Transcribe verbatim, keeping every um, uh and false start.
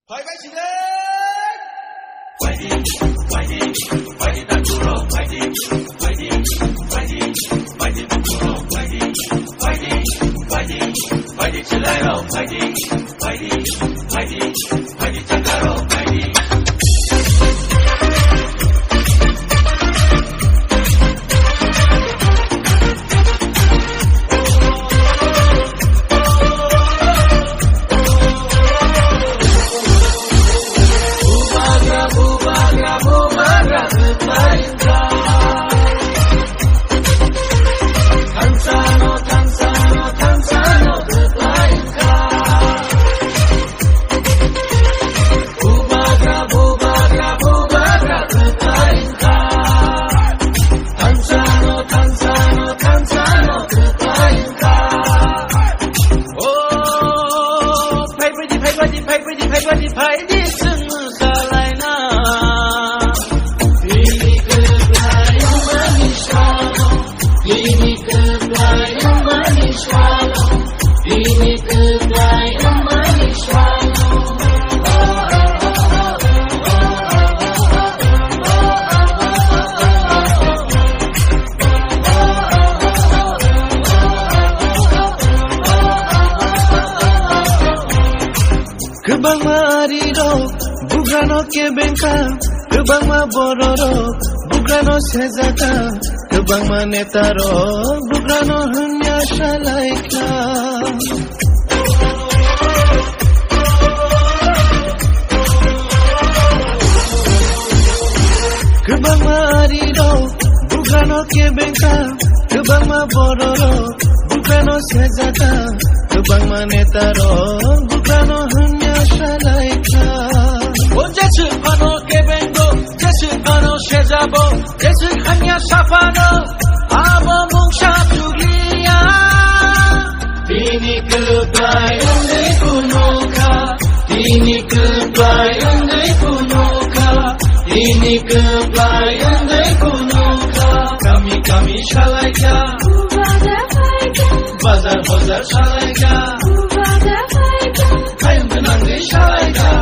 Phai bai side. O, phai baidi, phai baidi, phai baidi, phai baidi, phai di, chwng salaina. Bini kwplai wngmani salo, bini kwplai wngmani salo, bini kwplai wngmani salo. Kwbangma arirok bugrano kebengkha, kwbangma bororok bugrano sejaka, kwbangma netarok bugrano hwnya salaikha. Kwbangma arirok bugrano kebengkha, kwbangma bororok bugrano sejaka, kwbangma netarok bugrano hwnya salaikha. O jeswk phano kebengo, jeswk phano sejabo, jeswk hamya saphano, abo mungsa chugliya. Bini kwplai wngwi phunukha, bini kwplai wngwi phunukha, bini kwplai wngwi phunukha. Kami kami salaikha, bazar bazar salaikha, kayung gwnangwi salaikha.